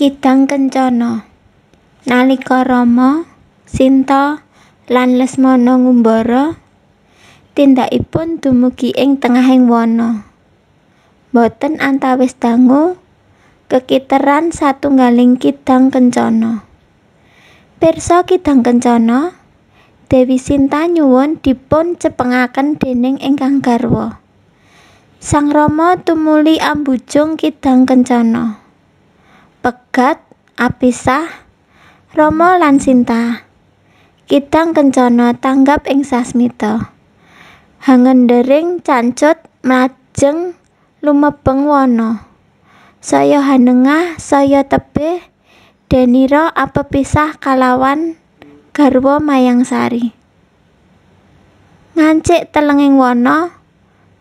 Kidang Kencana. Nalika Rama, Sinta lan Lesmana ngumbara, tindakipun dumugi ing tengahing wana. Boten antawis dangu kekiteran satunggaling kidang kencana. Pirsa kidang kencana, Dewi Sinta nyuwun dipun cepengaken dening ingkang garwa. Sang Rama tumuli ambujung kidang kencana. Pegat apisah Rama lan Sinta. Kidang kencana tanggap ing sasmita. Hangendering cancut mlajeng lumebeng wana. Saya hanengah saya tebih denira apepisah kalawan garwa Mayangsari. Ngancik telenging wana,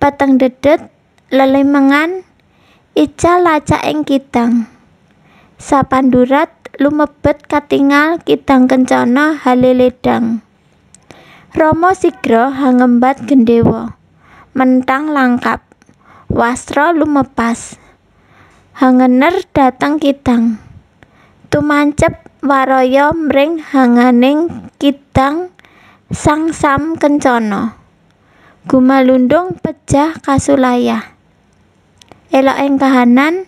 peteng dedet lelimengan ical lacaking kidang. Sapandurat lumebet katingal kidang kencana haleledang. Rama sigra hangembat gendhewa, mentang langkap, wastra lumepas. Hangener dhateng kidang. Tumancep waraya mring hanganing kidang sangsam kencana. Gumalundung pejah kasulayah. Eloking kahanan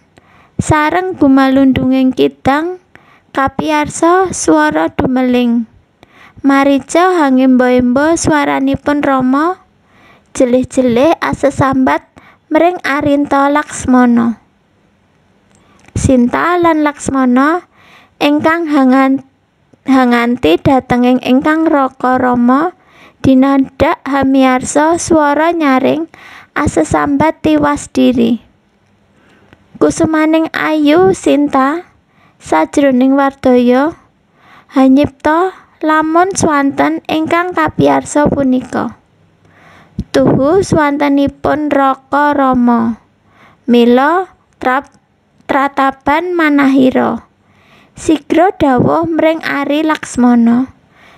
sareng gumalundunging kidang kapiyarsa swara dumeling. Marica hangemba-emba swaranipun Rama, jelih-jelih asesambat mring Arinta Laksmana. Sinta lan Laksmana ingkang hanganti dhatenging ingkang raka Rama dinadhak hamiyarsa swara nyaring asesambat tiwas diri. Kusumaning ayu Sinta sajroning wardaya hanyipta lamun swanten ingkang kapiyarsa punika. Tuhu swantenipun raka Rama, mila trataban manahira. Sigra dawuh mring Ari Laksmana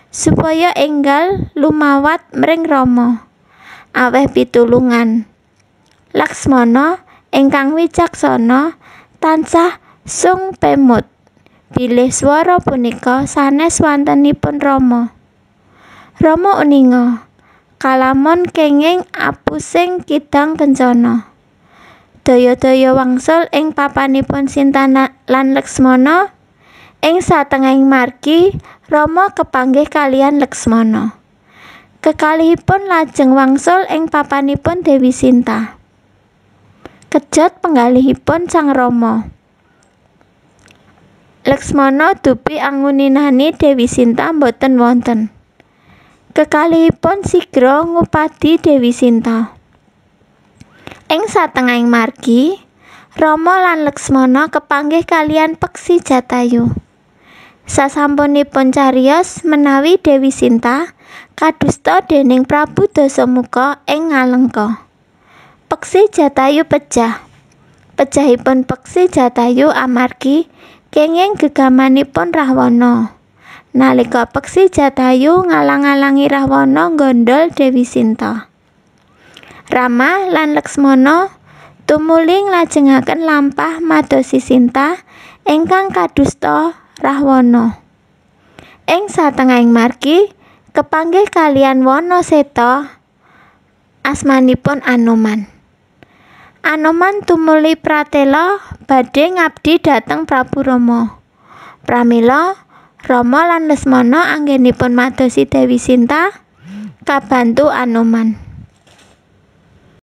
supaya enggal lumawat mring Rama aweh pitulungan. Laksmana ingkang wicaksana tansah sung pemut bilih swara punika sanes swantenipun Rama. Rama uninga kalamon kenging apusing kidang kencana. Daya-daya wangsul ing papanipun Sinta lan Laksmana. Ing satengahing margi Rama kepanggih kaliyan Laksmana. Kekalihipun lajeng wangsul ing papanipun Dewi Sinta. Kejot penggalihipun Sang Rama. Laksmana dupi anguninani Dewi Sinta boten wonten. Kekalihipun sigra ngupadi Dewi Sinta. Ing satengahing margi Rama lan Laksmana kepanggih kaliyan peksi Jatayu. Sasampunipun cariyos menawi Dewi Sinta kadusta dening Prabu Dasamuka ing Ngalengka. Peksi Jatayu pejah. Pejahipun peksi Jatayu amargi kenging gegamanipun Rahwana. Nalika peksi Jatayu ngalang-alangi Rahwana nggondol Dewi Sinta. Rama lan Laksmana tumuli nglajengaken lampah madosi Sinta ingkang kadusta Rahwana. Ing satengahing margi kepanggih kaliyan wana seta asmanipun Anoman. Anoman tumuli pratela badhe ngabdi dhateng Prabu Rama. Pramila Rama lan Lesmana anggenipun madosi Dewi Sinta kabantu Anoman.